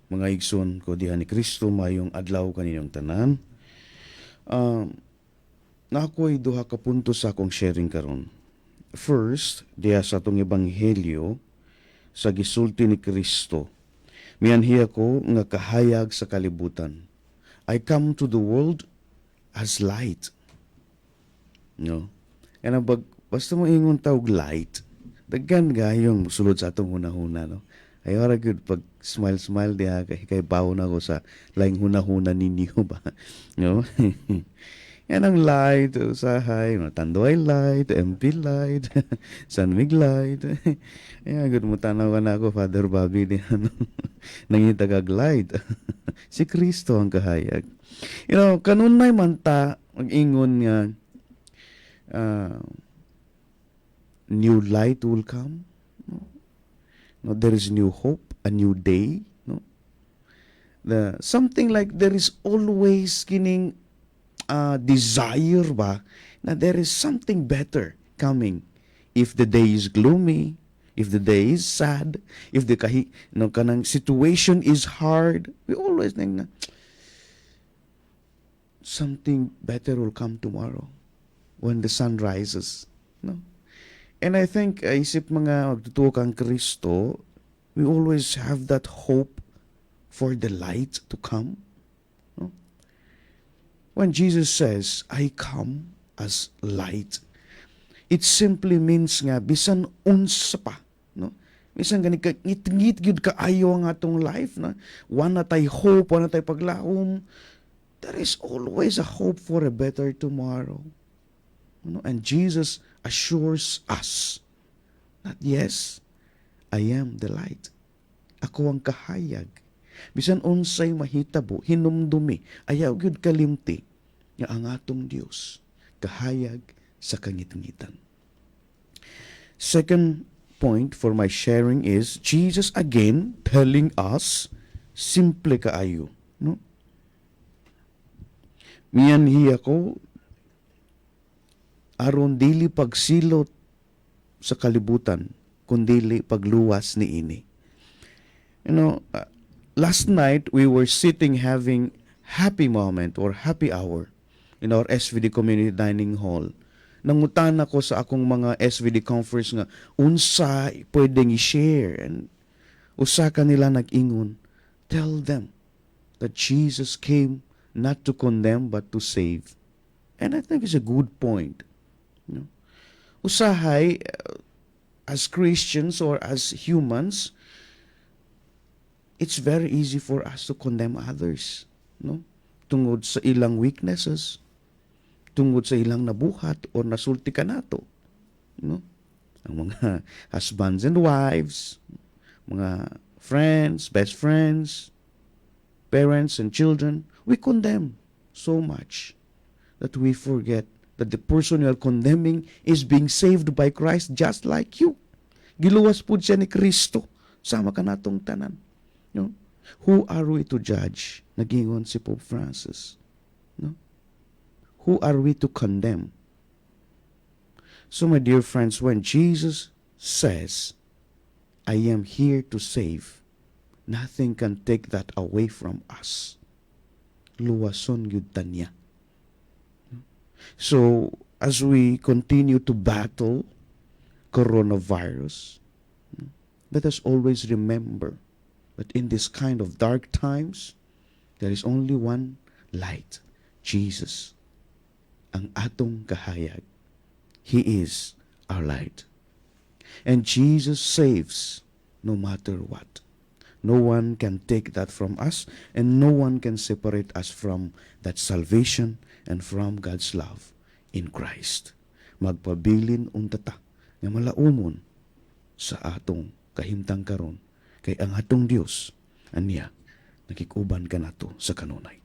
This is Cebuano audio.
Mga igsoon ko diha ni Kristo, mayong adlaw kaninyong tanan. Naa ko'y duha ka punto sa akong sharing karon. First, diha sa atong ebanghelyo sa gisulti ni Kristo. "Mianhi ako nga kahayag sa kalibutan. I come to the world as light." No? And ang basta mo ingon ta og light, daghan gayong musulod sa atong hunahuna, no? Ay ora gud pag smile smile diha kay bawo na ako sa laing hunahuna ninyo ba, no? Yan ang light, usahay, no? Tanduay Light, MP Light, San Mig Light. Ay, gud mo tanaw ka na ako, Father Bobby, diha, no? Nangita kag light. Si Kristo ang kahayag. Kanunay man ta mag-ingon nga new light will come. No? No, there is new hope, a new day. No? Something like there is always kining desire ba na there is something better coming. If the day is gloomy, if the day is sad, if the kahi, no, kanang situation is hard, we always think na something better will come tomorrow when the sun rises. No? And I think, isip mga magtutuo kang Kristo, we always have that hope for the light to come. No? When Jesus says, "I come as light," it simply means nga bisan unsa pa, no? Bisan gani ka ngit-ngit gyud kaayo ang atong life na wala tay hope, wala tay paglaom, there is always a hope for a better tomorrow. No? And Jesus assures us that yes, I am the light. Ako ang kahayag. Bisan unsay mahitabo, hinumdumi, ayaw gyud kalimti nga ang atong Dios kahayag sa kangitngitan. Second point for my sharing is Jesus again telling us, simple kaayo, no? "Mianhi ako aron dili pagsilot sa kalibutan kundili pagluwas niini." Last night we were sitting having happy moment or happy hour in our SVD community dining hall. Nangutana ko sa akong mga SVD conference nga unsa pwedeng i-share, and usa ka nila nag-ingon, "Tell them that Jesus came not to condemn but to save." And I think it's a good point. No? Usahay, as Christians or as humans, it's very easy for us to condemn others. No? Tungod sa ilang weaknesses, tungod sa ilang nabuhat or nasulti kanato. No? Ang mga husbands and wives, mga friends, best friends, parents and children, we condemn so much that we forget that the person you are condemning is being saved by Christ just like you. Giluwas pud siya ni Kristo sama kanatong tanan. No? Who are we to judge? Nagingon si Pope Francis. No? Who are we to condemn? So my dear friends, when Jesus says, "I am here to save," nothing can take that away from us. Luwason gyud ta niya. So, as we continue to battle coronavirus, let us always remember that in this kind of dark times, there is only one light, Jesus, ang atong kahayag. He is our light. And Jesus saves no matter what. No one can take that from us, and no one can separate us from that salvation and from God's love in Christ. Magpabilin unta ta nga malaumon sa atong kahimtang karon kay ang atong Dios aniya nakig-uban kanato sa kanunay.